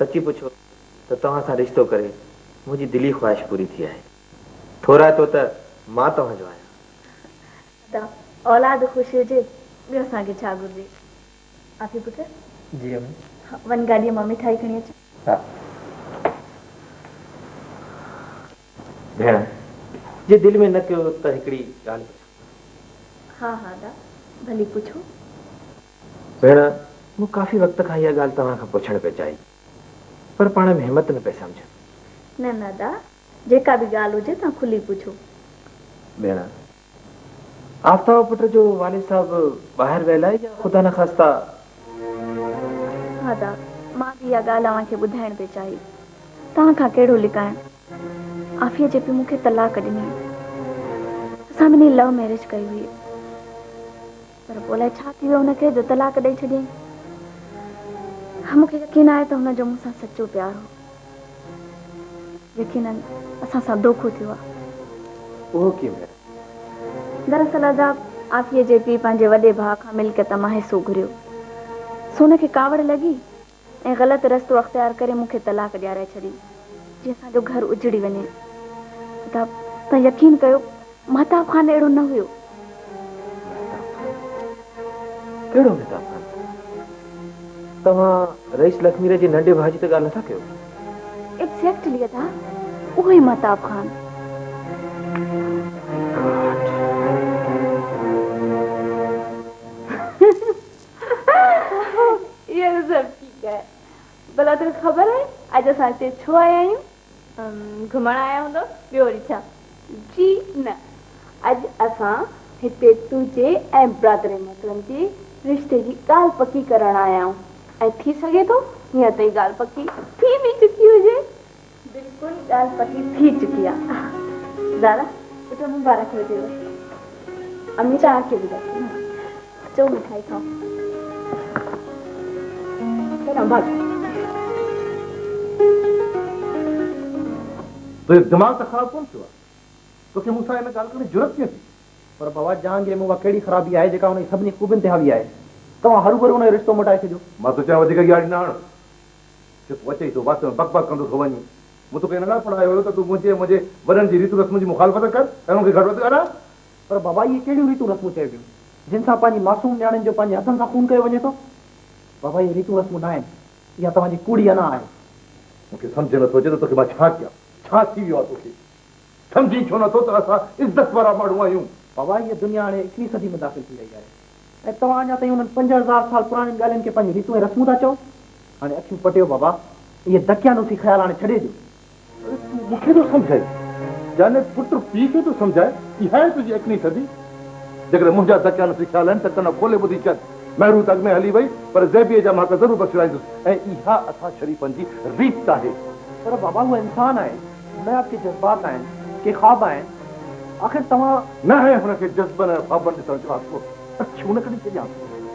سچي پڇو ته توهان سان رشتو ڪري منهنجي دلي خواهش پوري ٿي آهي. ٿورائتو ته مان توهان جو آهيان. ادا اولاد خوش هجي ٻيو اسان کي ڇا گهرجي. آفي پٽ. جي امي. وڃ گاڏيء مان مٺائي کڻي اچ. ها. ڀيڻ، جي دل ۾ نه ڪيو ته هڪڙي ڳالهه پڇان. ها ها ادا، ڀلي پڇو. ڀيڻ، مون ڪافي وقت کان اها ڳالهه توهان کان پڇڻ پئي چاهي، پر پاڻ ۾ همت نه پئي سمجهيم. نه نه ادا، جيڪا به ڳالهه هجي توهان کلي پڇو. ڀيڻ، آفتاب پٽ جو والد صاحب ٻاهر ويل آهي يا خدا نخواسته؟ ها ادا، مان به اها ڳالهه اوهان کي ٻڌائڻ پئي چاهي. توهان کان ڪهڙو لڪائڻ. عافيه جي پيء مون کي طلاق ڏني. اسان ٻنهي لو ميريج ڪئي هئي. پر پوء الائي ڇا ٿي ويو هن کي جو طلاق ڏئي ڇڏيائين. مون کي يقين آهي ته هن جو مون سان سچو پيار هو. يقينن اسان سان دوکو ٿيو آهي. اهو ڪيئن ڀيڻ؟ دراصل ادا عافيه جي پيء پنهنجي وڏي ڀاء کان ملڪيت مان حصو گهريو. سو هن کي ڪاوڙ لڳي ۽ غلط رستو اختيار ڪري مون کي طلاق ڏيارائي ڇڏي، جيئن اسان جو گهر اجڙي وڃي. ادا توهان يقين ڪيو مهتاب خان اهڙو نه هيو. مهتاب خان؟ ڪهڙو مهتاب خان؟ توهان رئيس لکمير جي ننڍي ڀاء جي ته ڳالهه نٿا ڪيو؟ ايگزيڪٽلي ادا، اهو ئي مهتاب خان. مائي گاڊ. اهو ته سڀ ٺيڪ آهي. ڀلا توکي خبر آهي اڄ اسان هتي ڇو آيا آهيون؟ گهمڻ آيا هوندؤ، ٻيو وري ڇا؟ جي نه، اڄ اسان هتي تنهنجي ۽ برادر محترم جي رشتي جي ڳالهه پڪي ڪرڻ آيا آهيون ۽ ٿي سگهي ٿو هينئر تائين ڳالهه پڪي ٿي به چڪي هجي. بلڪل ڳالهه پڪي ٿي چڪي آ. زارا پٽ مبارڪ هجيو. امي توهان کي به ڏاڍي. اچو مٺائي کائو. تنهنجو دماغ ته خراب ڪونه ٿيو آ. توکي مون سان ان ڳالهه ڪرڻ جي جرئت ڪيئن ٿي؟ پر بابا جهانگير ۾ اها ڪهڙي خرابي آهي جيڪا ان جي سڀني خوبين تي حاوي آهي. توهان هروڀرو ان جو رشتو موٽائي ڇڏيو. مان ٿو چوان وڌيڪ ڳاڙي نه هڻ. جيڪو اچئي سو وات ۾ بڪ بڪ ڪندو ٿو وڃي. مون توکي ان لاء پڙهايو هيو ته تون منهنجي ۽ منهنجي وڏن جي ريتن رسمن جي مخالفت ڪر ۽ انهن کي گهٽ وڌ ڳالهاء. پر بابا اهي ڪهڙيون ريتون رسمون چئبيون، جن سان پنهنجي معصوم نياڻين جو پنهنجي هٿن سان خون ڪيو وڃي ٿو؟ بابا اهي ريتون رسمون ناهن، اها توهان جي ڪوڙي انا آهي. مون کي سمجهه ۾ نٿو اچي ته توکي مان ڇا ڪيان؟ ڇا ٿي ويو آهي توکي؟ سمجهين ڇو نٿو ته اسان عزت وارا ماڻهو آهيون. بابا هيء دنيا هاڻي ايڪويهين صدي ۾ داخل ٿي رهي آهي ۽ توهان اڃا تائين انهن 5000 سال پراڻين ڳالهين کي پنهنجون ريتون ۽ رسمون ٿا چئو. هاڻي اکيون پٽيو بابا، اهي دقيانوسي خيال هاڻي ڇڏي ڏيو. اڙي تون مون کي ٿو سمجهائين؟ يعني پٽ پيء کي ٿو سمجهائين؟ اها آهي تنهنجي ايڪويهين صدي؟ جيڪڏهن منهنجا دقيانوسي خيال آهن ته ڪن کولي ٻڌي ڇڏ. مهرو ته اڳ ۾ هلي وئي پر زيبيء جا مان حق ضرور بخشرائيندس ۽ اها اسان شريفن جي ريت آهي. پر بابا هو انسان آهي. هن جا به ڪي جذبات آهن، ڪي خواب آهن. آخر توهان. ناهي هن کي جذبن ۽ خوابن ڏسڻ جو حق. اکيون نه ڪڍي ڇڏيانس.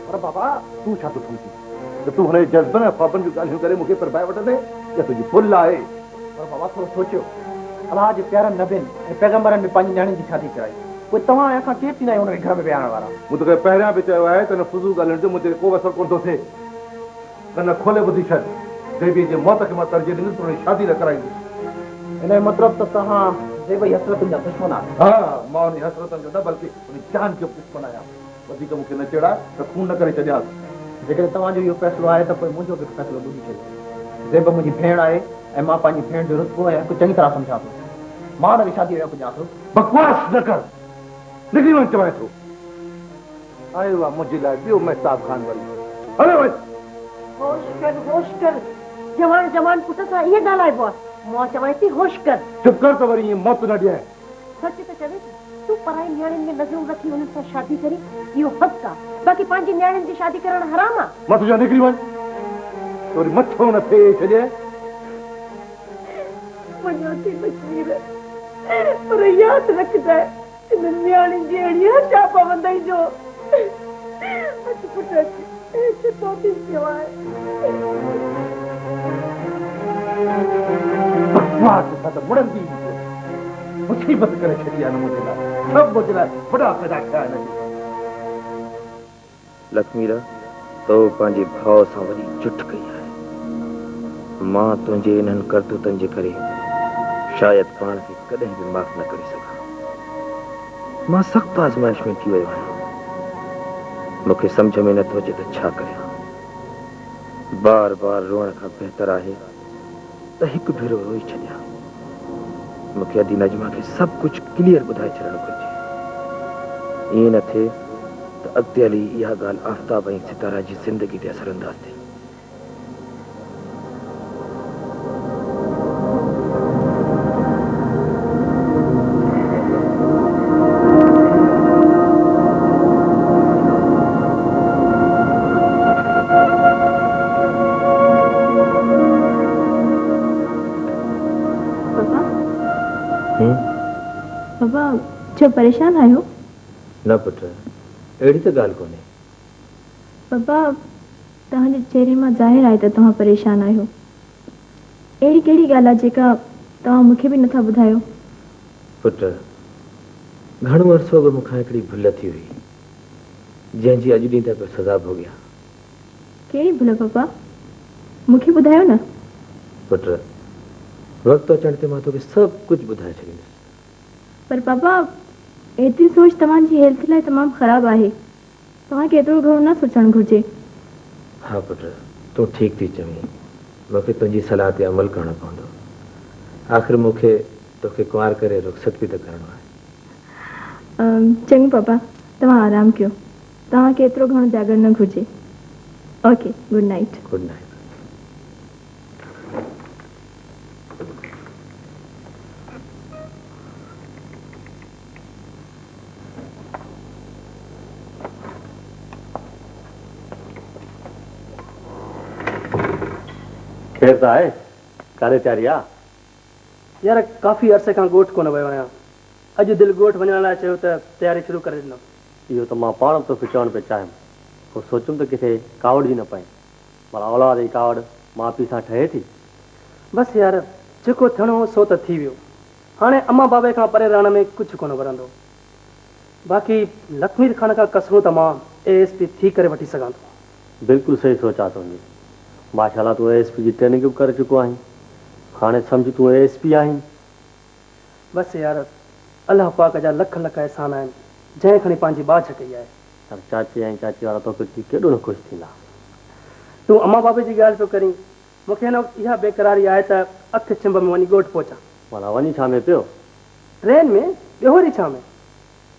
پر بابا. تون ڇا ٿو سمجهين ته تون هن جي جذبن ۽ خوابن جون ڳالهيون ڪري مون کي پرڀائي وٺندين؟ اها تنهنجي ڀل آهي. پر بابا ٿورو سوچيو. الله جي پيارن نبين ۽ پيغمبرن به پنهنجي نياڻين جي شادي ڪرائي. پوء توهان ۽ اسان ڪير ٿيندا آهيون هن کي گهر ۾ ويهارڻ وارا؟ مون توکي پهريان به چيو آهي ته انهن فضول ڳالهين جو منهنجي تي ڪو به اثر ڪونه ٿو ٿئي. ڪن کولي ٻڌي ڇڏ. زيبيء جي موت کي مان ترجيح ڏيندس پر ان جي شادي نه ڪرائيندس. ان جو مطلب ته توهان زيب جي حسرتن جا دشمن آهيو. ها، مان ان جي حسرتن جو نه بلڪه ان جي جان جو به دشمن آهيان. وڌيڪ مون کي نه چيڙاء ته خون نه ڪري ڇڏيانس. جيڪڏهن توهان جو اهو فيصلو آهي ته پوء منهنجو به هڪ فيصلو ٻڌي ڇڏيو. زيب منهنجي ڀيڻ آهي ۽ مان پنهنجي ڀيڻ جو رتبو ۽ حق چڱي طرح سمجهان ٿو. مان ان کي شاديء جو حق ڏيان ٿو. بڪواس نه ڪر. نڪري وڃ چوانء ٿو. آيو آ منهنجي لاء ٻيو مهتاب خان وري. هليو وڃ. هوش ڪر هوش ڪر جواڻ جوان پٽ سان ائين ڳالهائبو آ. مان چوانء ٿي هوش ڪر. چپ ڪر ته وري ائين موت نه ڏيانء. سچ ته چوي ٿي. تون پرائي نياڻين ۾ نظرون رکي انهن سان شادي ڪرين اهو حق آ. باقي پنهنجي نياڻين جي شادي ڪرڻ حرام آ. مان ٿو چوان نڪري وڃ ته وري مٿو نه ڦيري ڇڏيانء. مڃان ٿي لکمير پر ياد رکجانء. انهن نياڻين جي اهڙي هچا پوندئي جو اچ پٽ اچ ڇتو ٿي پيو آهي. بڪواس سان ته مڙندي ئي ڪونه. مصيبت ڪري ڇڏي آهي نه منهنجي لاء. سڀ منهنجي لاء وڏا پيدا ٿيا آهن اڄ. لکميرا، تو پنهنجي ڀاء سان وڏي جٺ ڪئي آهي. مان تنهنجي انهن ڪرتوتن جي ڪري شايد پاڻ کي ڪڏهن به معاف نه ڪري سگهان. مان سخت آزمائش ۾ اچي ويو آهيان. مون کي سمجهه ۾ نٿو اچي ته ڇا ڪريان. بار بار روئڻ کان بهتر آهي ته هڪ ڀيرو روئي ڇڏيان. مون کي ادي نجمه کي سڀ ڪجهه ڪليئر ٻڌائي ڇڏڻ گهرجي. ائين نه ٿئي ته اڳتي هلي اها ڳالهه آفتاب ۽ ستاره جي زندگي تي اثرانداز ٿئي. بابا بابا ڇو پريشان آهيو؟ نه پٽ اهڙي ته ڳالهه ڪونهي. بابا توهان جي چهري مان ظاهر آهي ته توهان پريشان آهيو. اهڙي ڪهڙي ڳالهه آهي جيڪا توهان مون کي به نٿا ٻڌايو؟ پٽ گهڻو عرصو اڳ مون کان هڪڙي ڀل ٿي هئي. جنهن جي اڄ ڏينهن تائين پيو سزا ڀوڳيان. ڪهڙي ڀل پپا؟ مون کي ٻڌايو نه. پٽ، وقت اچڻ تي مان توکي سڀ ڪجهه ٻڌائي ڇڏيندس. پر پاپا، ايتري سوچ توهان جي هيلٿ لاء تمام خراب آهي. توهان کي ايترو گهڻو نه سوچڻ گهرجي. ها پٽ، تون ٺيڪ ٿي چوين. مون کي تنهنجي صلاح تي عمل ڪرڻو پوندو. آخر مون کي توکي ڪنوار ڪري رخصت به ته ڪرڻو آهي. چڱو پاپا توهان آرام ڪيو توهان کي ايترو گهڻو جاڳڻ نه گهرجي okay good night. Good night. خير ته آهي ڪاڏي تياري آ؟ يار ڪافي عرصي کان ڳوٺ ڪونه ويو آهيان. اڄ دل ڳوٺ وڃڻ لاء چيو ته تياري شروع ڪري ڏنم. اهو ته مان پاڻ به توکي چوڻ پئي چاهيم. پوء سوچيم ته ڪٿي ڪاوڙجي نه پئين. ڀلا اولاد جي ڪاوڙ ماء پيء سان ٺهي ٿي؟ بس يار جيڪو ٿيڻو هو سو ته ٿي ويو. هاڻي امان بابي کان پري رهڻ ۾ ڪجهه ڪونه ورندو. باقي لکمير خان کان ڪسرون ته مان اي ايس پي ٿي ڪري وٺي سگهان ٿو. بلڪل صحيح سوچ آ تنهنجي. ماشاءالله تون اي ايس پي جي ٽريننگ به ڪري چڪو آهين. هاڻي سمجهه تون اي ايس پي آهين. بس يار الله پاڪ جا لک لک احسان آهن جنهن کڻي پنهنجي ٻاجهه ڪئي آهي. يار چاچي ۽ چاچي وارا توکي ڏسي ڪيڏو نه خوش ٿيندا. تون امان بابي جي ڳالهه پيو ڪرين. مون کي هن وقت اها بيقراري آهي ته اک ڇنڀ ۾ وڃي ڳوٺ پهچان. ڀلا وڃين ڇا ۾ پيو؟ ٽرين ۾، ٻيو وري ڇا ۾؟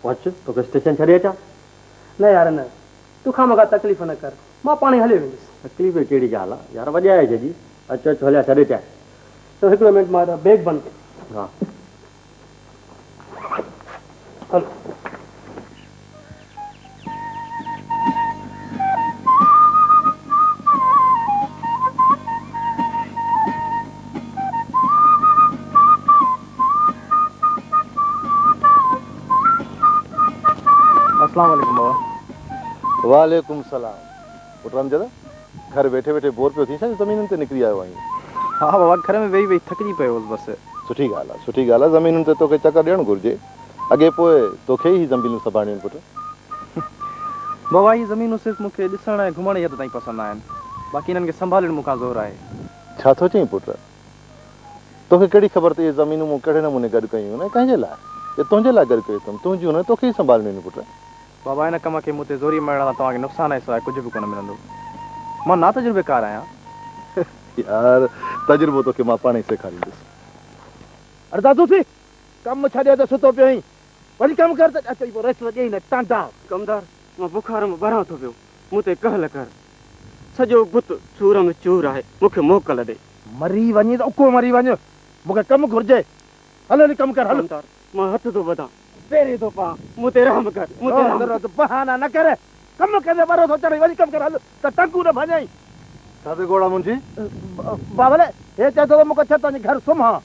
اچ توکي اسٽيشن ڇڏي اچان. نه يار نه، تون خوامخواه تڪليف نه ڪر، مان پاڻهي هليو ويندس. تڪليف جي ڪهڙي ڳالهه آ يار، وڄائي ڇڏي. اچ اچ هليا ڇڏي اچانء. چڱو هڪڙو منٽ مان هتان بيگ بند ڪيان. ها. هل. اسلام عليڪم بابا. وعليڪم السلام پٽ امجد گهر ويٺي ويٺي بور پيو ٿين ڇا جو زمينن تي نڪري آيو آهين. ها بابا گهر ۾ ويهي ويهي ٿڪجي پيو هوس بس. سٺي ڳالهه آ سٺي ڳالهه آ زمينن تي توکي چڪر ڏيڻ گهرجي اڳي پوء توکي ئي هي زمينون سنڀالڻيون آهن پٽ. بابا هي زمينون صرف مون کي ڏسڻ ۽ گهمڻ جي حد تائين پسند آهن باقي انهن کي سنڀالڻ مون کان زور آهي. ڇا ٿو چئين پٽ توکي ڪهڙي خبر ته اهي زمينون مون ڪهڙي نموني گڏ ڪيون آهن ۽ ڪنهن جي لاء؟ اهي تنهنجي لاء گڏ ڪيون اٿم، تنهنجون آهن، توکي ئي سنڀالڻيون آهن پٽ. بابا ان ڪم کي مون تي زوريء مڙهڻ سان توهان کي نقصان جي سواء ڪجهه به ڪونه ملندو. مان ناتجربيڪار آهيان. يار تجربو توکي مان پاڻ ئي سيکاريندس. اڙي دادو ٿي ڪم ڇڏي ته ستو پيو آهين. وڃ ڪم ڪر ته اچئي پوء رشوت ڏيئي نه ٽانڊا. ڪمدار، مان بخار مان ٻران ٿو پيو، مون تي ڪهل ڪر. سڄو بت سور ۾ چور آهي، مون کي موڪل ڏي. مري وڃين ته اڪو مري وڃ، مون کي ڪم گهرجي. هل هلي ڪم ڪر هل. ڪمدار، مان هٿ ٿو ٻڌان، پيرين ٿو پوان، مون تي رحم ڪر، مون تي رحم ڪر. بهانا نه ڪر، ڪم ڪندي ٻرو ٿو چڙهين، وڃ ڪم ڪر هل ته ٽنگون نه ڀڃئين. ڇا تي گوڙا منهنجي؟ بابل، هي چئي ٿو ته مون کي ڇڏ ته وڃي گهر سمهان.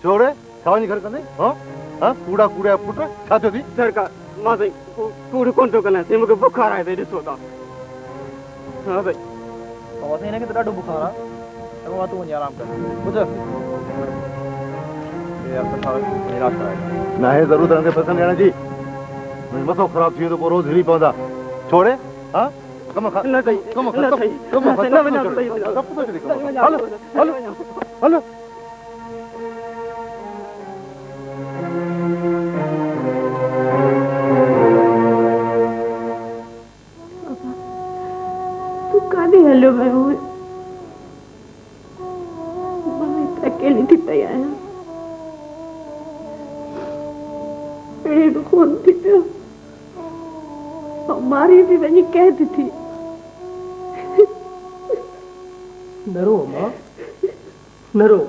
ڇو ڙي، ڇا وڃي گهر ڪندين؟ هان؟ هان؟ ڪوڙا ڪوڙي جا پٽ، ڇا ٿيو ٿي؟ سرڪار، مان سائين ڪوڙ ڪونه ٿو ڳالهايان، سائين مون کي بخار آهي سائين ڏسو تان. ها سائين. بابا سائين هن کي ته ڏاڍو بخار آ. چڱو ڀلا تون وڃي آرام ڪر. ٻڌ. اي يار پئسا وٺ وڃي علاج ڪرائي اچ. ناهي ضرورت هنن کي پئسن ڏيڻ جي. منهنجو مٿو خراب ٿي ويندو پوء روز هري پوندا. ڇو ڙي؟ ها؟ ڪم کان. نه سائين. ڪم کان. نه سائين. ڪم کان. نه وڃان سائين. ٽپ ٿو چڙهي ڪم کان. هل هل هل. بابا تون ڪاڏي هليو ويو هئين؟ مان هت اڪيلي ٿي پئي آهيان. پڻهين به خون ٿي پيو ۽ مارئي به وڃي قيد ٿي. نه رو امان، نه رو.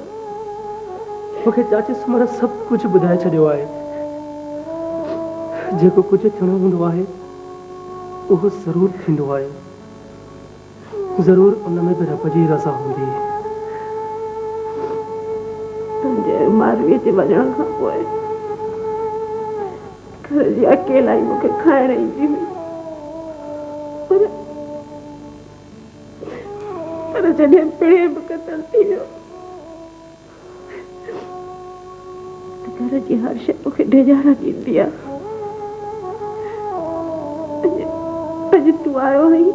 مون کي چاچي سومر سڀ ڪجهه ٻڌائي ڇڏيو آهي. جيڪو ڪجهه ٿيڻو هوندو آهي، اهو ضرور ٿيندو آهي. ضرور ان ۾ به رب جي رضا هوندي. تنهنجي ۽ مارويء جي وڃڻ کان پوء گهر جي اڪيلائي مون کي کائڻ ايندي هئي. پر پر جڏهن پڻهين به قتل ٿي ويو ته گهر جي هر شيء مون کي ڊيڄارا ڏيندي آ. اڄ تون آيو آهين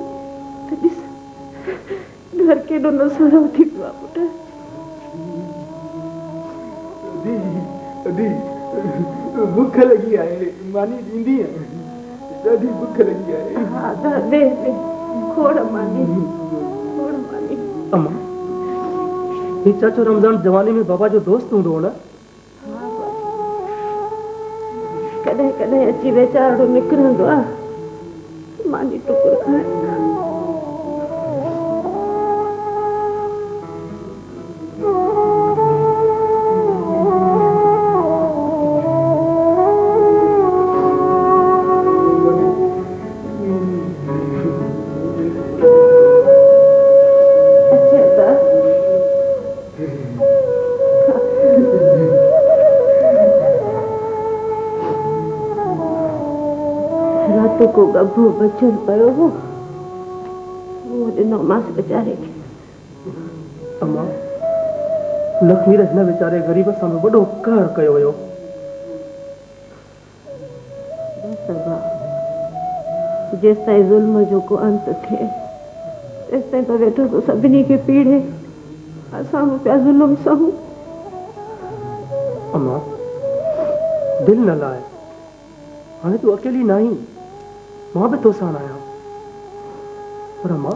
ته ڏس گهر ڪيڏو نه سڙو ٿي پيو آ پٽ. ادي ادي بک لڳي آهي ماني ڏيندينء؟ ڏاڍي بک لڳي آهي. ها ادا ڏي ڏي کوڙ ماني کوڙ ماني. اما هي چاچو رمضان جواني ۾ بابا جو دوست هوندو هو نه؟ ها بابا ڪڏهن ڪڏهن اچي ويچارڙو نڪرندو آ ماني ٽڪر کائڻ. راتوڪو ڳڀو بچيل پيو هو، اهو ڏنومانس ويچاري کي. اما، لکمير هن ويچاري غريب سان به وڏو قهر ڪيو ويو. بس ابا، جيستائين ظلم جو ڪو انت ٿئي، تيستائين ته ويٺو ٿو سڀني کي پيڙهي. اسان به پيا ظلم سهون. اما، دل نه لاء. هاڻي تون اڪيلي ناهين، مان به توساڻ آهيان. پر اما،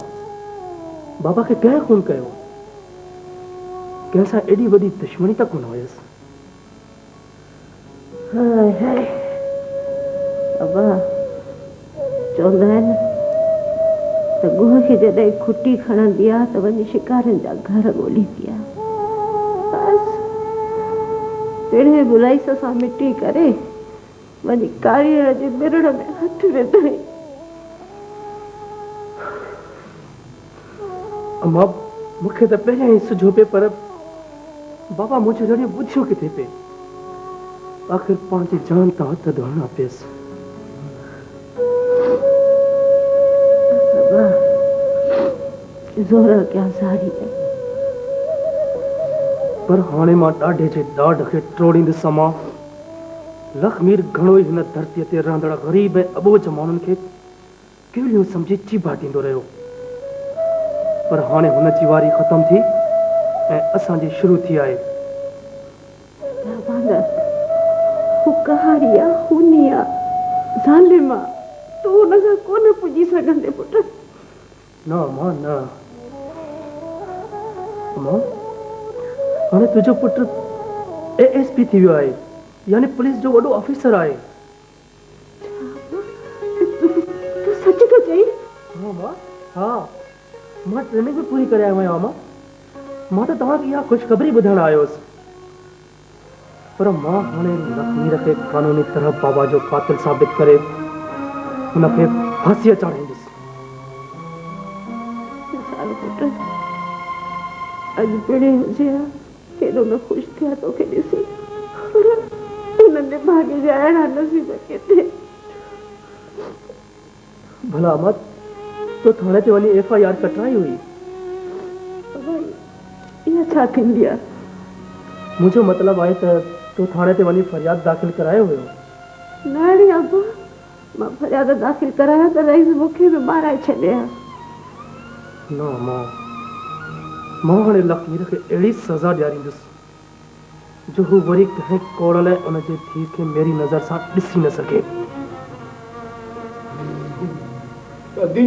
بابا کي ڪنهن خون ڪيو؟ ڪنهن سان ايڏي وڏي دشمني ته ڪونه هيس. هاء هاء ابا، چوندا آهن ته ڳوهه کي جڏهن کٽي کڻندي آ ته وڃي شڪارين جا گهر ڳوليندي آ. بس پڻهين به رئيس سان مٽي ڪري وڃي ڪاريهر جي ٻرڙ ۾ هٿ وڌائين. اما، مون کي ته پهريان ئي سجهيو پئي پر بابا منهنجون رڙيون ٻڌيون ڪٿي پئي. آخر پنهنجي جان تان هٿ ڌوئڻا پيس. بابا، زور اڳيان زاري آهي. پر هاڻي مان ڏاڍي جي ڏاڍ کي ٽوڙيندس اما. لکمير گهڻو ئي هن ڌرتيء تي رهندڙ غريب ۽ اٻوجهه ماڻهن کي ڪيوليون سمجهي چيڀاٽيندو رهيو. پر هاڻي هن جي واري ختم ٿي ۽ اسان جي شروع ٿي آهي. باندر، هو قهاري آ، خوني آ، ظالم آ، تون هن سان ڪونه پڄي سگهندين پٽ. نه امان نه. امان، هاڻي تنهنجو پٽ اي ايس پي ٿي ويو آهي، يعني پوليس جو وڏو آفيسر آهي. تون سچ ٿو چئين؟ ها امان، ها. مان ٽريننگ به پوري ڪري آيو آهيان امان. مان ته توهان کي اها خوشخبري ٻڌائڻ آيو هوس. پر مان هاڻي لکمير کي قانوني طرح بابا جو قاتل ثابت ڪري هن کي ڦاسيء چاڙهيندس. نثار پٽ، اڄ پڻهين هجي ها. ڪيڏو نه خوش ٿيا توکي ڏسي پر هن نڀاڳي جا اهڙا نصيب ڪٿي. ڀلا احمد تو ٿاڻي تي وڃي ايف I R ڪٽرائي هئي؟ بابا اها ڇا ٿيندي آ؟ منهنجو مطلب آهي ته تو ٿاڻي تي وڃي فرياد داخل ڪرايو هيو؟ نه ڙي ابا مان فرياد داخل ڪرايان ته رئيس مون کي به مارائي ڇڏي ها. نه امان، مان هاڻي لکمير کي اهڙي سزا ڏياريندس جو هو وري ڪنهن ڪوڙل ۽ ان جي ڌيء کي ميري نظر سان ڏسي نه سگهي. ادي،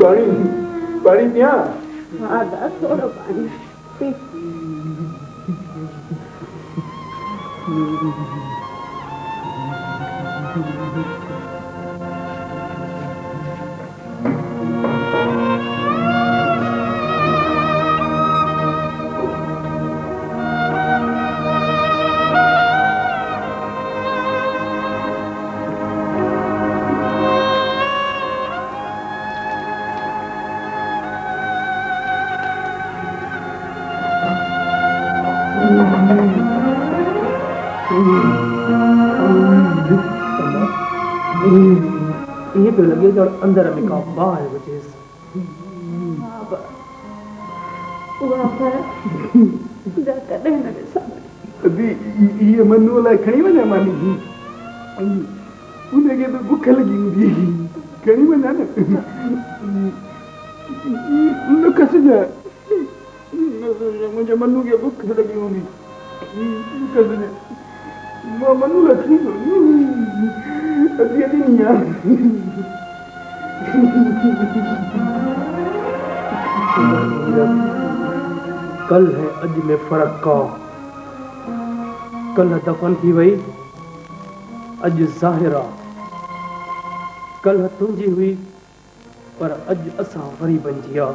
پاڻي، پاڻي پيان؟ ها ادا، ٿورو پاڻي پي. ائين پيو لڳي ڄڻ اندر ۾ ڪا باهه هجيس. ها ابا، اها باهه جا ڪڏهن نه وسامي. ادي، هيء منوء لاء کڻي وڃان ماني؟ ان کي به بک لڳي هوندي. کڻي وڃان نه؟ نه کسجانء. منهنجي منو کي بک لڳي هوندي. نه کسجانء. مان منو لاء کڻي ٿو وڃان. اديء ڏني آ. ڪلهه ۽ اڄ ۾ فرق آ. ڪلهه دفن ٿي وئي، اڄ ظاهر آ. ڪلهه تنهنجي هئي، پر اڄ اسان غريبن جي آ.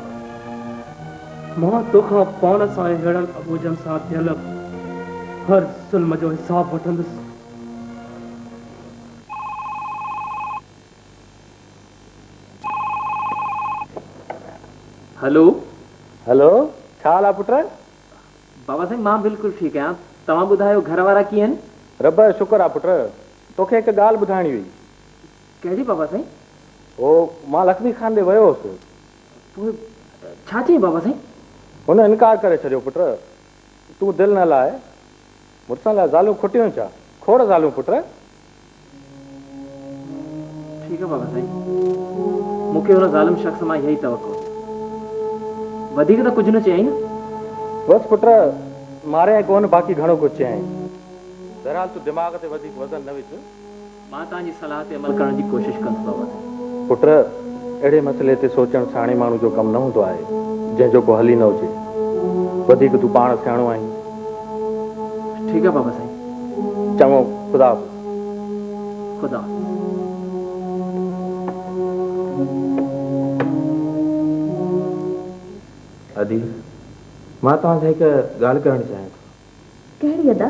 مان توکان پاڻ سان ۽ ههڙن اٻوجهن سان ٿيل هر ظلم جو حساب وٺندس. هلو. هلو، ڇا حال آ پٽ؟ بابا سائين مان بلڪل ٺيڪ آهيان، توهان ٻڌايو گهر وارا ڪيئن آهن؟ رب جو شڪر آ پٽ، توکي هڪ ڳالهه ٻڌائڻي هئي. ڪهڙي بابا سائين؟ هو مان لکمي خان ڏي ويو هوس. پوء ڇا چيائين بابا سائين؟ هن انڪار ڪري ڇڏيو پٽ، تون دل نه لاهه، مڙسن لاء زالون کٽيون ڇا؟ کوڙ زالون پٽ. ٺيڪ آ بابا سائين، مون کي هن ظالم شخص مان اها ئي توقع هئي. وڌيڪ ته ڪجهه نه چيائين نه؟ بس پٽ، ماريائين ڪونه باقي گهڻو ڪجهه چيائين. بهرحال تون دماغ تي وڌيڪ وزن نه وجهه. مان توهان جي صلاح تي عمل ڪرڻ جي ڪوشش ڪندس بابا سائين. پٽ، اهڙي مسئلي تي سوچڻ سياڻي ماڻهو جو ڪم نه هوندو آهي، جنهن جو ڪو حل ئي نه هجي. وڌيڪ تون پاڻ سياڻو آهين. ٺيڪ آهي بابا سائين. چڱو، خدا حافظ. خدا حافظ. ادي، مان توهان سان هڪ ڳالهه ڪرڻ چاهيان ٿو. ڪهڙي ادا؟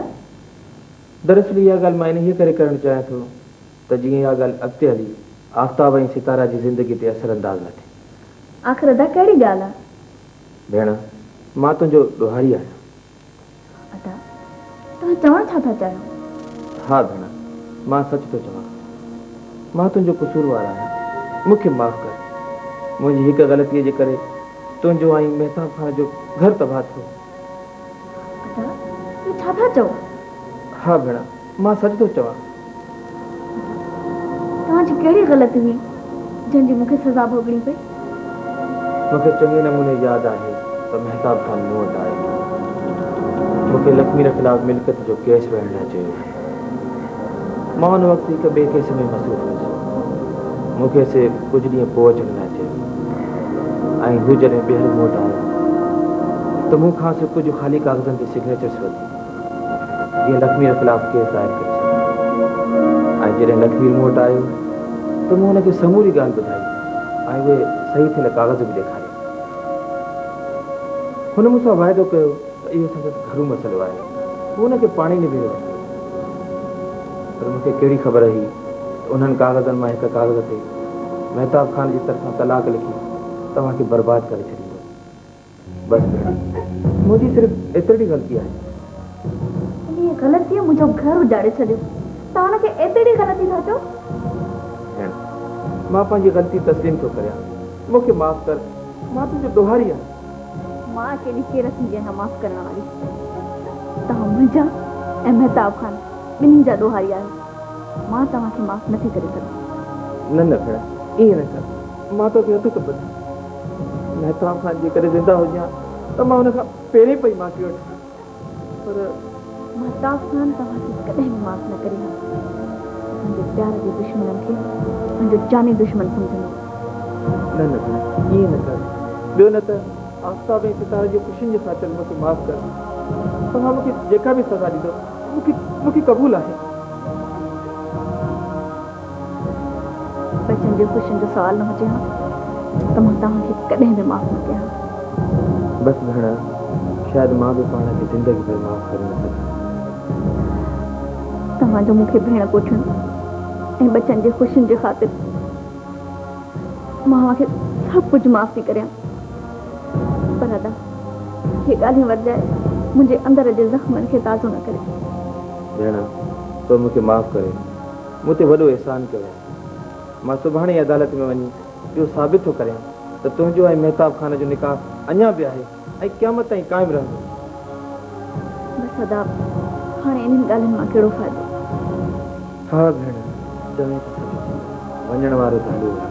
دراصل اها ڳالهه مان انهيء ڪري ڪرڻ چاهيان ٿو ته جيئن اها ڳالهه اڳتي هلي آفتاب ۽ ستارا جي زندگيء تي اثر انداز نه ٿئي. آخر ادا ڪهڙي ڳالهه آ؟ ڀيڻ، مان تنهنجو ڏوهاري آهيان. ادا، توهان چوڻ ڇا ٿا چاهيو؟ ها ڀيڻ، مان سچ ٿو چوان. مان تنهنجو قصوروار آهيان. مون کي معاف ڪر. منهنجي هڪ غلطيء جي ڪري تنهنجو ۽ مهتاب خان جو گهر تباهه ٿيو. ادا، اهو ڇا ٿا چئو؟ ها ڀيڻ، مان سچ ٿو چوان. ادا، توهان جي ڪهڙي غلطي هئي، جنهن جي مون کي سزا ڀوڳڻي پئي؟ مون کي چڱي نموني ياد آهي ته مهتاب خان مون وٽ آيو. مون کي لکمير خلاف ملڪيت جو ڪيس وڙهڻ لاء چيو هئائين. مان ان وقت هڪ ٻئي ڪيس ۾ مصروف هيس. مون کيس ڪجهه ڏينهن پوء اچڻ لاء چيو ۽ هو جڏهن ٻيهر مون وٽ آيو ته مون کانئس ڪجهه خالي ڪاغذن تي سگنيچرس ورتي جيئن لکمير خلاف ڪيس دائر ڪري سگهان ۽ جڏهن لکمير مون وٽ آيو ته مون هن کي سموري ڳالهه ٻڌائي ۽ اهي صحيح ٿيل ڪاغذ به ڏيکاريا. هن مون سان واعدو ڪيو ته اهو سندس گهرو مسئلو آهي، هو ان کي پاڻ ئي نبيري وٺندو. پر مون کي ڪهڙي خبر هئي ته انهن ڪاغذن مان هڪ ڪاغذ تي مهتاب خان جي طرفان طلاق لکي توهان کي برباد ڪري ڇڏيندو. بس ڀيڻ، منهنجي صرف ايترڙي غلطي آهي. انهيء غلطيء منهنجو گهر اجاڙي ڇڏيو. توهان ان کي ايترڙي غلطي ٿا چئو؟ ڀيڻ، مان پنهنجي غلطي تسليم ٿو ڪريان. مون کي معاف ڪر. مان تنهنجو ڏوهاري آهيان. مان اڪيلي ڪير ٿيندي آهيان معاف ڪرڻ واري. توهان منهنجا ۽ مهتاب خان ٻنهي جا ڏوهاري آهيو. مان توهان کي معاف نٿي ڪري سگهان. نه نه ڀيڻ، ائين نه ڪر. مان توکي هٿ ٿو ٻڌان. مهتاب خان جيڪڏهن زنده هجي ها ته مان هن کان پهرين پئي معافي وٺان ها پر. مهتاب خان توهان کي ڪڏهن به معاف نه ڪري ها. اسان جي پيار جي دشمنن کي پنهنجو جاني دشمن سمجهندو. نه نه ڀيڻ ائين نه ڪر. ٻيو نه ته آفتاب ۽ ستاره جي خوشين جي خاطر مون کي معاف ڪر. توهان مون کي جيڪا به سزا ڏيندؤ مون کي مون کي قبول آهي. ٻچن جي خوشين جو سوال نه هجي ها ته مان توهان کي ڪڏهن به معاف نه ڪيان ها. بس ڀيڻ شايد مان به پاڻ کي زندگي ڀر معاف ڪري نه سگهان. توهان جو مون کي ڀيڻ ڪوٺڻ ۽ ٻچن جي خوشين جي خاطر مان اوهان کي سڀ ڪجهه معاف ٿي ڪريان پر ادا اهي ڳالهيون ورجائي منهنجي اندر جي زخمن کي تازو نه ڪريو. ڀيڻ تو مون کي معاف ڪري مون تي وڏو احسان ڪيو آهي. مان سڀاڻي ئي عدالت ۾ وڃي اهو ثابت ٿو ڪريان ته تنهنجو ۽ مهتاب خان جو نڪاح اڃا به آهي ۽ قيامت تائين قائم رهندو. بس ادا هاڻي انهن ڳالهين مان ڪهڙو فائدو. ها ڀيڻ چوين ته سچ ٿي. وڃڻ وارو ته هليو ويو.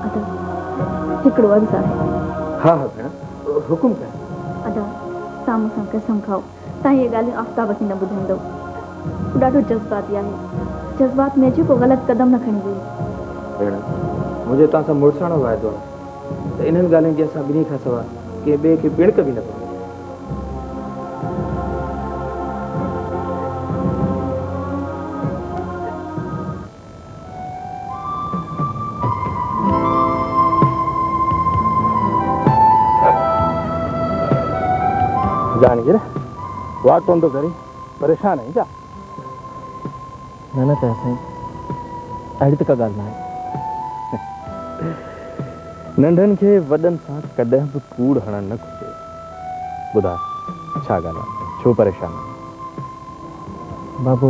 ادا هڪڙو عرض آهي. ها ها ڀيڻ حڪم ڪر. ادا توهان مون سان قسم کائو توهان اهي ڳالهيون آفتاب کي نه ٻڌائيندؤ. هو ڏاڍو جذباتي آهي. جذبات ۾ اچي ڪو غلط قدم نه کڻي ويهي. ڀيڻ، منهنجو توهان سان مڙساڻو واعدو آهي ته انهن ڳالهين جي اسان ٻنهي کان سواء ڪنهن ٻئي کي ڀڻڪ به نه پوندي. جهانگير، واٽ ڪونه ٿو ڪرين، پريشان آهين ڇا؟ نه نه چاچا سائين، اهڙي ته ڪا ڳالهه ناهي. ننڍن کي وڏن سان ڪڏهن به ڪوڙ هڻڻ نه گهرجي. ٻڌاء، ڇا ڳالهه آهي؟ ڇو پريشان آهين؟ بابو،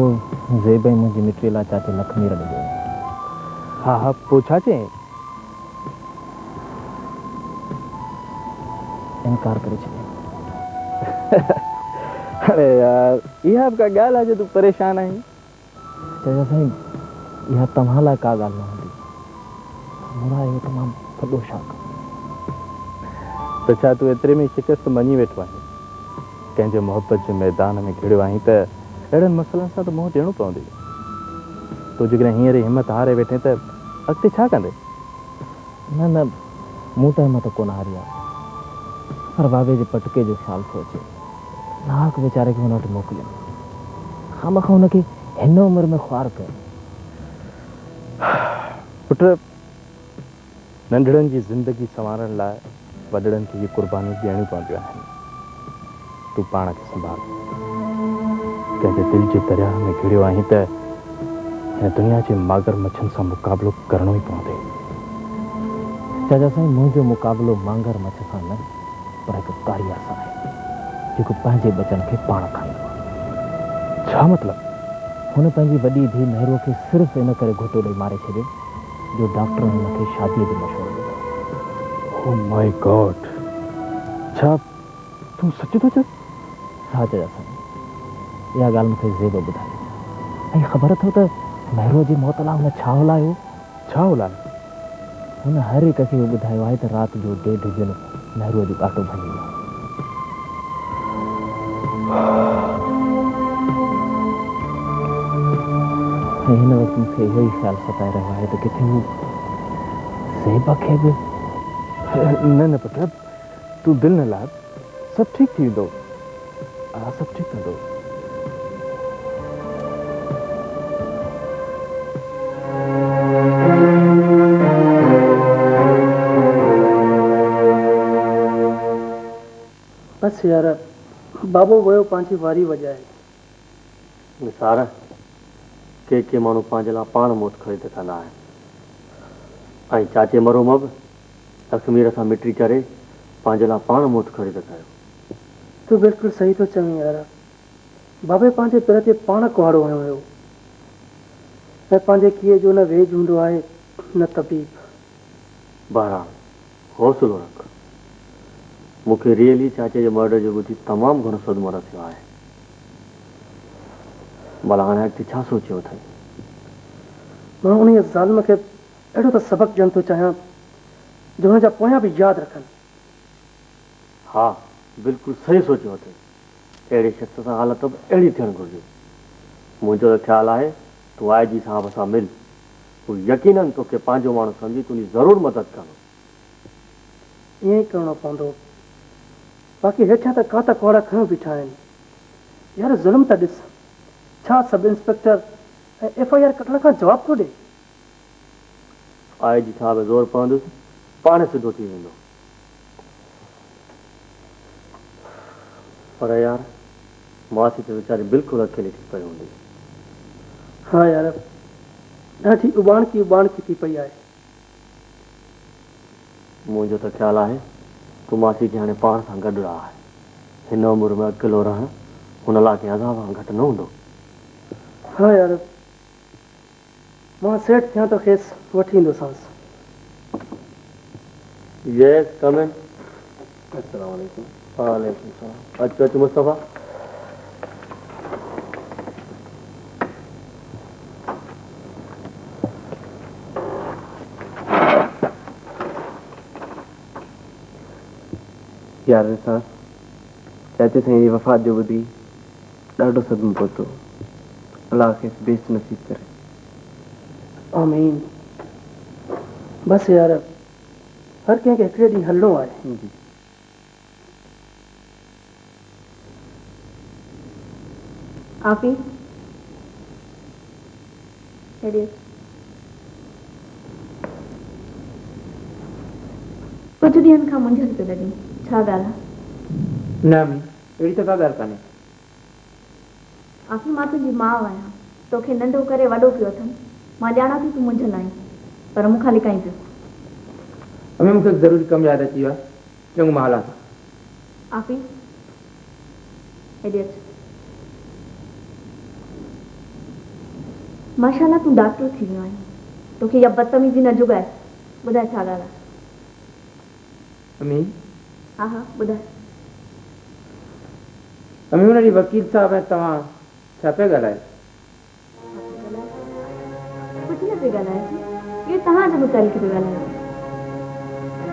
زيب ۽ منهنجي مٽيء لاء چاچي لکمير ڏي ويو. ها ها، پوء ڇا چيائين؟ انڪار ڪري ڇڏيائين. اڙي يار، اها به ڪا ڳالهه آهي جو تون پريشان آهين؟ چاچا سائين، اها توهان لاء ڪا ڳالهه نه هوندي، پر مون لاء اهو تمام وڏو شاڪ آهي. ته ڇا تون ايتري ۾ ئي شڪست مڃي ويٺو آهين؟ ڪنهن جي محبت جي ميدان ۾ گهڙيو آهين ته اهڙن مسئلن سان ته منهن ڏيڻو پوندئي. تون جيڪڏهن هينئر ئي همت هاري ويٺين ته اڳتي ڇا ڪندين؟ نه نه، مون ته همت ڪونه هاري آهي. پر بابي جي پٽڪي جو خيال ٿو اچي. ناحق ويچاري کي هن وٽ موڪليم. خامخواه هن کي هن عمر ۾ خوار ڪيم. پٽ، ننڍڙن جي زندگي سنوارڻ لاء وڏڙن کي اهي قربانيون ڏيڻيون پونديون آهن. تون پاڻ کي سنڀال. ڪنهن جي دل جي درياهه ۾ گهڙيو آهين ته هن دنيا جي ماگر مڇن سان مقابلو ڪرڻو ئي پوندئي. چاچا سائين منهنجو مقابلو مانگر مڇ سان نه پر هڪ ڪاريهر سان آهي جيڪو پنهنجي ٻچن کي پاڻ کائيندو آهي. ڇا مطلب؟ هن پنهنجي وڏي ڌيء مهروء کي صرف ان ڪري گهوٽو ڏئي ماري ڇڏيو جو ڊاڪٽرن هن کي شاديء جو مشورو ڏنو. او مائي گاڊ! ڇا تون سچ ٿو چوين؟ ها چاچا سائين، اها ڳالهه مون کي زيب ٻڌائي. ۽ خبر اٿو ته مهروء جي موت لاء هن ڇا هلايو؟ ڇا هلايو؟ هن هر هڪ کي اهو ٻڌايو آهي ته رات جو ڏيڍ جن مهروء جو ڳاٽو ڀڃي ويو آهي. ۽ هن وقت مون کي اهو ئي خيال ستائي رهيو آهي ته ڪٿي هو زيب کي به. نه نه پٽ، تون دل نه لاهه، سڀ ٺيڪ ٿي ويندو، الله سڀ ٺيڪ ڪندو. بس يار، بابو ويو پنهنجي واري وڄائي. نثار، ڪي ڪي ماڻهو پنهنجي لاء پاڻ موت خريد ڪندا آهن ۽ چاچي مرحوم به لکمير سان مٽي ڪري پنهنجي لاء پاڻ موت خريد ڪيو. تون بلڪل صحيح ٿو چوين يار. بابي پنهنجي پير تي پاڻ ڪهاڙو هنيو هيو ۽ پنهنجي ڪيئي جو نه ويڄ هوندو آهي نه طبيب. بهرحال حوصلو رک. مون کي ريئلي چاچي جي مرڊر جو ٻڌي تمام گهڻو صدمو رسيو آهي. ڀلا هاڻي اڳتي ڇا سوچيو اٿئي؟ مان انهيء ظالم کي اهڙو ته سبق ڏيڻ ٿو چاهيان جو هن جا پويان به ياد رکن. ها بلڪل صحيح سوچيو اٿئي. اهڙي شخص سان حالت به اهڙي ٿيڻ گهرجي. منهنجو ته خيال آهي تون آء جي صاحب سان مل. هو يقينن توکي پنهنجو ماڻهو سمجهي تنهنجي ضرور مدد ڪندو. ائين ئي ڪرڻو پوندو. باقي هيٺيان ته ڪات ڪهاڙا کنيو بيٺا آهن. يار ظلم ته ڏس. ڇا sub inspector ۽ F I R ڪٽڻ کان جواب ٿو ڏي. آء جي صاحب زور پوندس پاڻ سڌو ٿي ويندو. پر يار ماسي ته ويچاري بلڪل اڪيلي ٿي پئي هوندي. ها يار ڏاڍي اٻاڻڪي اٻاڻڪي ٿي پئي آهي. منهنجو ته خيال آهي تون ماسي کي هاڻي پاڻ سان گڏ رهاء. هن عمر ۾ اڪيلو رهڻ هن لاء ڪنهن عذاب کان گهٽ نه هوندو. ها يار مان سيٺ ٿيان ته کيس وٺي ايندوسانس. Yes, come in. السلام عليڪم. وعليڪم السلام. اچ اچ مصطفيٰ. يار نثار، چاچي سائين جي وفات جو ٻڌي ڏاڍو صدمو پهتو. الله کيس بهشت نصيب ڪري. آمين. بس يار هر ڪنهن کي هڪڙي ڏينهن هلڻو آهي. جي. آفي هيڏي اچ. ڪجهه ڏينهن کان منجهيل پيو لڳين، ڇا ڳالهه آ؟ نه امي، اهڙي ته ڪا ڳالهه ڪانهي. آفي مان تنهنجي ماء آهيان، توکي ننڍو ڪري وڏو ڪيو اٿم، مان ڄاڻان ٿي تون منجهيل آهين، پر مون کان لڪائين پيو. امي مون کي هڪ ضروري ڪم ياد اچي ويو آهي، چڱو مان هلان ٿو. آفي هيڏي اچ. ماشاءالله تون ڊاڪٽر ٿي ويو آهين، توکي اها بدتميزي نه جڳائي، ٻڌاء ڇا ڳالهه آهي؟ امي. ها ها ٻڌاء. امي ان ڏينهن وڪيل صاحب ۽ توهان ڇا پيا ڳالهايو؟ ڇا پئي ڳالهايوسين؟ ڪجهه نه پئي ڳالهايوسين. اهو توهان جي متعلق پئي ڳالهايو.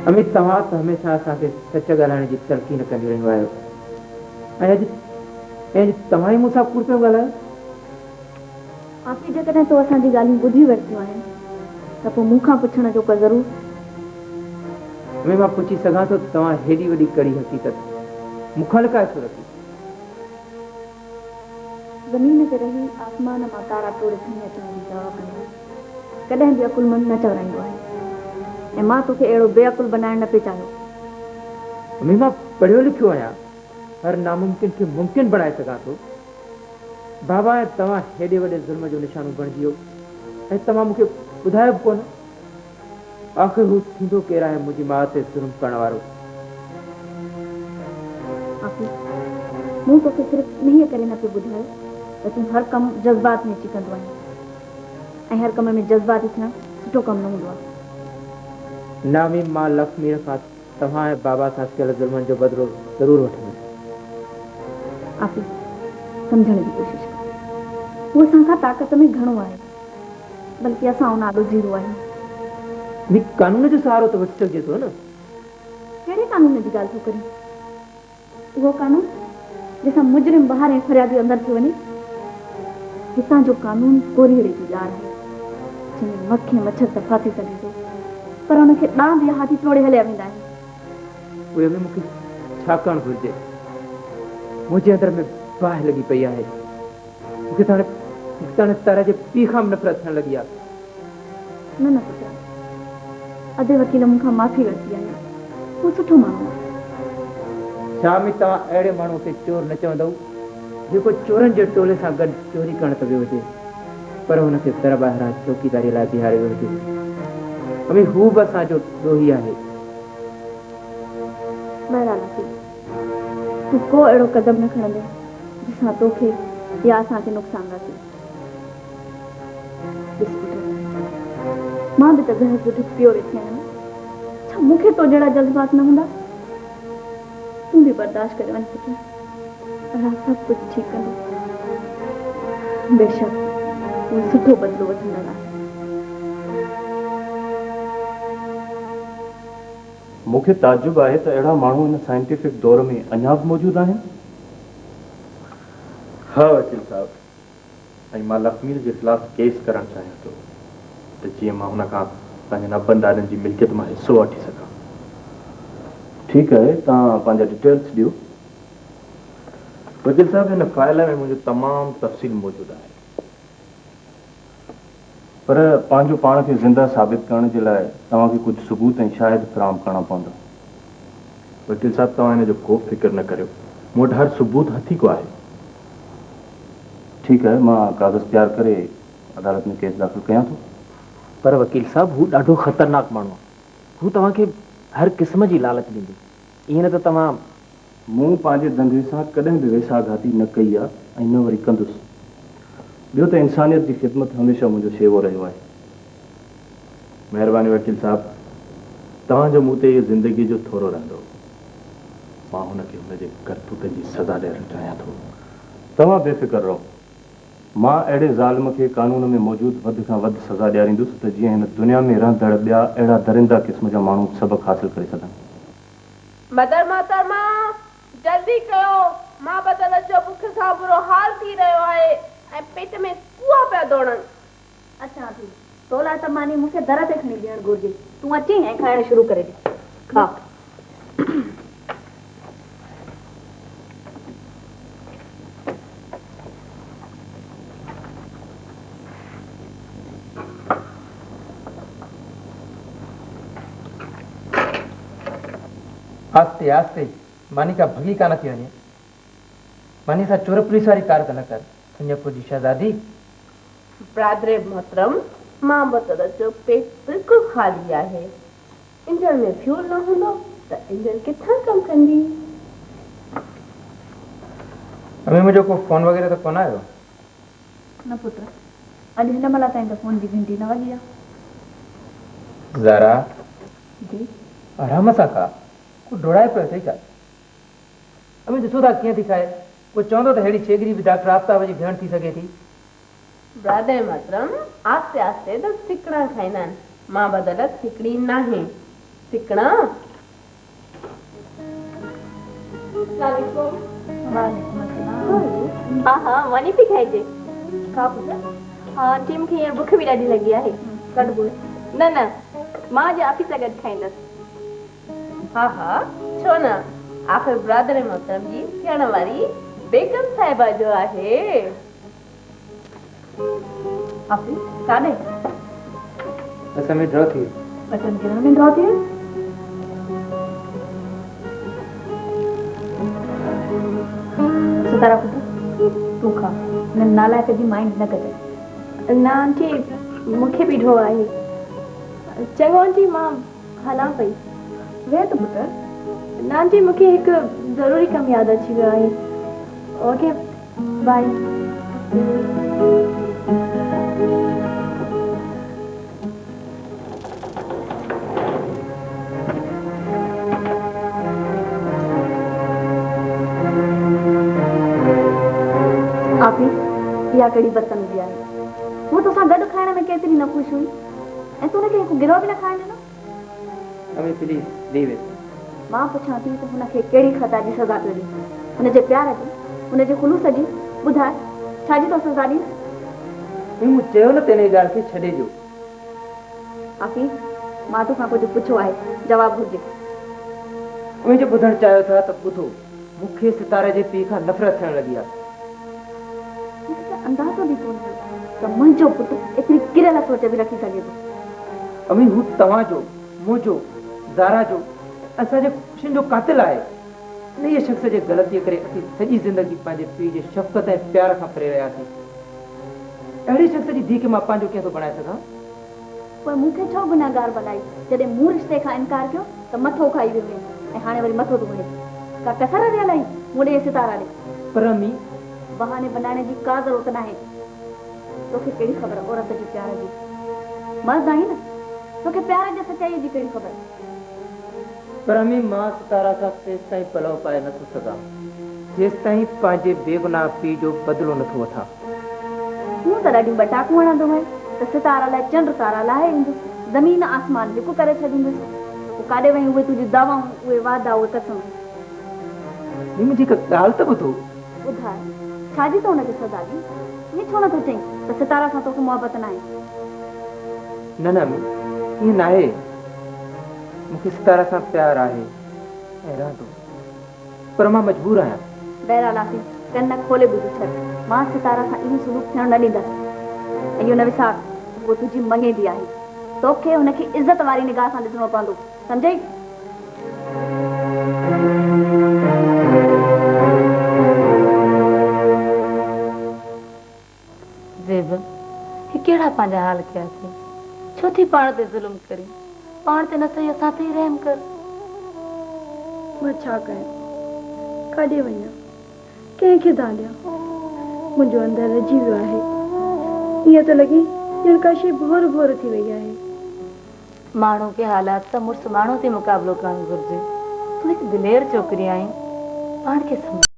امي توهان ته هميشه اسان کي سچ ڳالهائڻ جي تلقين ڪنديون رهيون آهيو ۽ اڄ ۽ اڄ توهان ئي مون سان ڪوڙ پيون ڳالهايو. آفي جيڪڏهن تو اسان جون ڳالهيون ٻڌي ورتيون آهن ته پوء مون کان پڇڻ جو ڪو ضرور. امي مان پڇي سگهان ٿو ته توهان هيڏي وڏي ڪڙي حقيقت مون کان لڪائي ڇو رکي؟ زمين تي رهي آسمان مان تارا ٽوڙي کڻي اچڻ جي دعويٰ ڪندڙ ڪڏهن به عقلمند نه چورائيندو آهي ۽ مان توکي اهڙو بي عقل بنائڻ نه پئي چاهيو. امي مان پڙهيو لکيو آهيان، هر ناممڪن کي ممڪن بڻائي سگهان ٿو. بابا ۽ توهان هيڏي وڏي ظلم جو نشانو بڻجي ويو ۽ توهان مون کي ٻڌايو به ڪونه. آخر هو ٿيندو ڪير آهي منهنجي ماء تي ظلم ڪرڻ وارو؟ آفي، مون توکي صرف انهيء ڪري نه پئي ٻڌايو ته تون هر ڪم جذبات ۾ اچي ڪندو آهين ۽ هر ڪم ۾ جذباتي ٿيڻ سٺو ڪم نه هوندو آهي. نه امي، مان لکمير کان توهان ۽ بابا سان ٿيل ظلمن جو بدلو ضرور وٺندس. آفي، سمجهڻ جي ڪوشش ڪر. هو اسان کان طاقت ۾ گهڻو آهي. بلڪه اسان ان آڏو زيرو آهيون. ني قانون جو سهارو ته وٺي سگهجي ٿو نه. ڪهڙي قانون جي ڳالهه ٿو ڪرين؟ اهو قانون جنهن سان مجرم ٻاهر ۽ فريادي اندر ٿيو وڃي؟ هتان جو قانون ڪوريئڙي جو ڄار آهي، جنهن ۾ مک ۽ مڇر ته ڦاسي سگهي ٿو، پر ان کي ڏاند يا هاٿي ٽوڙي هليا ويندا آهن. پوء امي مون کي ڇا ڪرڻ گهرجي؟ منهنجي اندر ۾ باهه لڳي پئي آهي. مون کي ته هاڻي مون کي ته هاڻي تارا جي پيء کان به نفرت ٿيڻ لڳي آهي. نه نه پٽ، ادي وڪيل مون کان معافي ورتي آهي. هو سٺو ماڻهو آهي. ڇا امي توهان اهڙي ماڻهوء کي چور نه چوندؤ، جيڪو چورن جي ٽولي سان گڏ چوري ڪرڻ ته ويو هجي، پر هن کي در ٻاهران چوڪيداريء لاء بيهاريو ويو هجي. امي هو به اسان جو ڏوهي آهي. بهرحال آفي، تون ڪو اهڙو قدم نه کڻندين، جنهن سان توکي يا اسان کي نقصان رسي. ڏس پٽ، مان به ته زهر جو ڍڪ پيو ويٺي آهيان نه، ڇا مون کي تو جهڙا جذبات نه هوندا؟ تون به برداشت ڪري وڃ پٽ، الله سڀ ڪجهه ٺيڪ ڪندو. بيشڪ هو سٺو بدلو وٺندڙ آهي. مون کي تعجب آهي ته اهڙا ماڻهو هن سائنٽيفڪ دور ۾ اڃا به موجود آهن. ها وڪيل صاحب، ۽ مان لکمير جي خلاف ڪيس ڪرڻ چاهيان ٿو ته جيئن مان هن کان پنهنجن ابن ڏاڏن جي ملڪيت مان حصو وٺي سگهان. ٺيڪ آهي، توهان پنهنجا ڊيٽيلز ڏيو. وڪيل صاحب، هن فائل ۾ منهنجو تمام تفصيل موجود آهي. پر پنهنجو پاڻ کي زنده ثابت ڪرڻ جي لاء توهان کي ڪجهه ثبوت ۽ شاهد فراهم ڪرڻا پوندا. وڪيل صاحب توهان ان جو ڪو به فڪر نه ڪريو، مون وٽ هر ثبوت هٿيڪو آهي. ٺيڪ آهي، مان ڪاغذ تيار ڪري عدالت ۾ ڪيس داخل ڪيان ٿو. پر وڪيل صاحب هو ڏاڍو خطرناڪ ماڻهو آهي. هو توهان کي هر قسم جي لالچ ڏيندو. ائين نه ته توهان. مون پنهنجي ڌنڌي سان ڪڏهن به ويساهه گهاتي نه ڪئي آ ۽ نه وري ڪندس. ٻيو ته انسانيت جي خدمت هميشه منهنجو شيوو رهيو آهي. مهرباني وڪيل صاحب، توهان جو مون تي اهو زندگيء جو ٿورو رهندو. مان هن کي هن جي ڪرتوتن جي سزا ڏيارڻ چاهيان ٿو. توهان بي فڪر رهو. مان اهڙي ظالم کي قانون ۾ موجود وڌ کان وڌ سزا ڏياريندس ته جيئن هن دنيا ۾ رهندڙ ٻيا اهڙا درنده قسم جا ماڻهو سبق حاصل ڪري سگهن. مدر محترمه! جلدي ڪيو، مان بدل جو بک کان برو حال ٿي رهيو آهي ۽ پيٽ ۾ ڪوئا پيا ڊوڙن. اچان ٿي. تو لاء ته ماني مون کي در تي کڻي بيهڻ گهرجي. تون اچين ۽ کائڻ شروع ڪري ڏي. کاء. آهستي آهستي، ماني ڪا ڀڳي ڪانه ٿي وڃي. مانيء سان چور پوليس واري ڪار ته نه ڪر، سڃپور جي شهزادي. برادر محترم، مان بتل جو پيٽ بلڪل خالي آهي. انجڻ ۾ فيول نه هوندو ته انجڻ ڪٿان ڪم ڪندي؟ امي منهنجو ڪو فون وغيره ته ڪونه آيو؟ نه پٽ، اڄ هن مهل تائين ته فون جي گهنٽي نه وڳي آ. زارا! جي؟ آرام سان کاء، ڪو ڊوڙائي پيو اٿئي ڇا؟ امي ڏسو ٿا ڪيئن ٿي کائي، ڪو چوندو ته ههڙي ڇيڳري به ڊاڪٽر آفتاب جي ڀيڻ ٿي سگهي ٿي. برادر محترم، آهستي آهستي ته سڪڻا کائيندا آهن، مان بدل سڪڻي ناهي، سڪڻا. اسلام عليڪم. وعليڪم السلام. ها ها ماني پئي کائجي. کا پٽ. ها آنٽي مونکي هينئر بک به ڏاڍي لڳي آهي. گڏ پوء. نه نه مان اڄ آفي سان گڏ کائيندس. ها ها ڇو نه آخر برادر محترم جي ٿيڻ واري بيگم صاحبه جو آهي. آفي ڪاڏي؟ بس ۾ ڊرا ٿي ويو. بٽن ڪرڻ ۾ ڊرا ٿي ويو؟ ستارا پٽ تون کا هن نالائق جي مائنڊ نه ڪجانء. نه آنٽي مون کي به ڍو آهي. چڱو آنٽي مان هلان پئي. ويهه ته پٽ. نه آنٽي مون کي هڪ ضروري ڪم ياد اچي ويو آهي. Okay bye. آپي اها ڪهڙي بدتميزي آهي. هوء توسان گڏ کائڻ ۾ ڪيتري نه خوش هئي. ۽ تون هن کي هڪ گرهه به نه کائڻ ڏنو. امي پليز ليو it. مان پڇان ٿي ته هن کي ڪهڙي خطا جي سزا پيو ڏين؟ هن جي پيار جي؟ هن جي خلوص جي؟ ٻڌاء ڇا جي ٿو سزا ڏين؟ امي مون چيو نه ته انهيء ڳالهه کي ڇڏي ڏيو. آفي مان توکان ڪجهه پڇيو آهي، جواب گهرجي. اوهين جي ٻڌڻ چاهيو ٿا ته ٻڌو، مون کي ستاري جي پيء کان نفرت ٿيڻ لڳي آهي. مون کي ته اندازو به ڪونه هيو ته منهنجو پٽ ايتري ڪريل سوچ به رکي سگهي ٿو. اوهين هو توهان جو، منهنجو، زارا جو ۽ اسان جي خوشين جو قاتل آهي. انهيء شخص جي غلطيء ڪري اسين سڄي زندگي پنهنجي پيء جي شفقت ۽ پيار کان پري رهياسين. اهڙي شخص جي ڌيء کي مان پنهنجو ڪيئن ٿو بڻائي سگهان؟ پوء مون کي ڇو گنهگار بنائي؟ جڏهن مون رشتي کان انڪار ڪيو ته مٿو کائي ويو هئين ۽ هاڻي وري مٿو ٿو هڻين. ڪا ڪسر رهيل آهي مون ڏي ۽ ستارا ڏي. پر امي! بهاني بنائڻ جي ڪا ضرورت ناهي. توکي ڪهڙي خبر عورت جي پيار جي. مرد آهين نه، توکي پيار جي سچائيء جي ڪهڙي خبر. پر امي مان ستارا سان تيستائين پلئه پائي نه ٿو سگهان، جيستائين پنهنجي بيگناهه پيء جو بدلو نه ٿو وٺان. تون ته ڏاڍيون ٻٽاڪون هڻندو هئين ته ستارا لاء چنڊ تارا لاهي ايندس، زمين آسمان هڪ ڪري ڇڏيندس. پوء ڪاڏي ويون اهي تنهنجون دعوائون، اهي وعدا، اهي قسم؟ ني منهنجي هڪ ڳالهه ته ٻڌو. ٻڌاء، ڇا جي تون هن کي سزا ڏين؟ ائين ڇو نٿو چئين ته ستارا سان توکي محبت ناهي؟ نه نه امي، ائين ناهي. مون کي ستارا سان پيار آهي ۽ رهندو. پر مان مجبور آهيان. بهرحال آفي، ڪن کولي ٻڌي ڇڏ. مان ستارا سان اهو سلوڪ ٿيڻ نه ڏيندس. ۽ اهو نه وسار ته هوء تنهنجي مڱيندي آهي. توکي هن کي عزت واري نگاهه سان ڏسڻو پوندو. سمجهئي؟ زيب، هي ڪهڙا پنهنجا حال ڪيا اٿئي؟ ڇو ٿي پاڻ تي ظلم ڪرين؟ پاڻ تي نه سهي اسان تي ئي رحم ڪر. مان ڇا ڪيان؟ ڪاڏي وڃان؟ ڪنهن کي دانهن ڏيان؟ منهنجو اندر رجي ويو آهي. ائين ٿو لڳي ڄڻ ڪا شيء ڀور ڀور ٿي وئي آهي. ماڻهو کي حالات سان مڙس ماڻهو ٿي مقابلو ڪرڻ گهرجي. تون هڪ دلير ڇوڪري آهين، پاڻ کي سنڀال.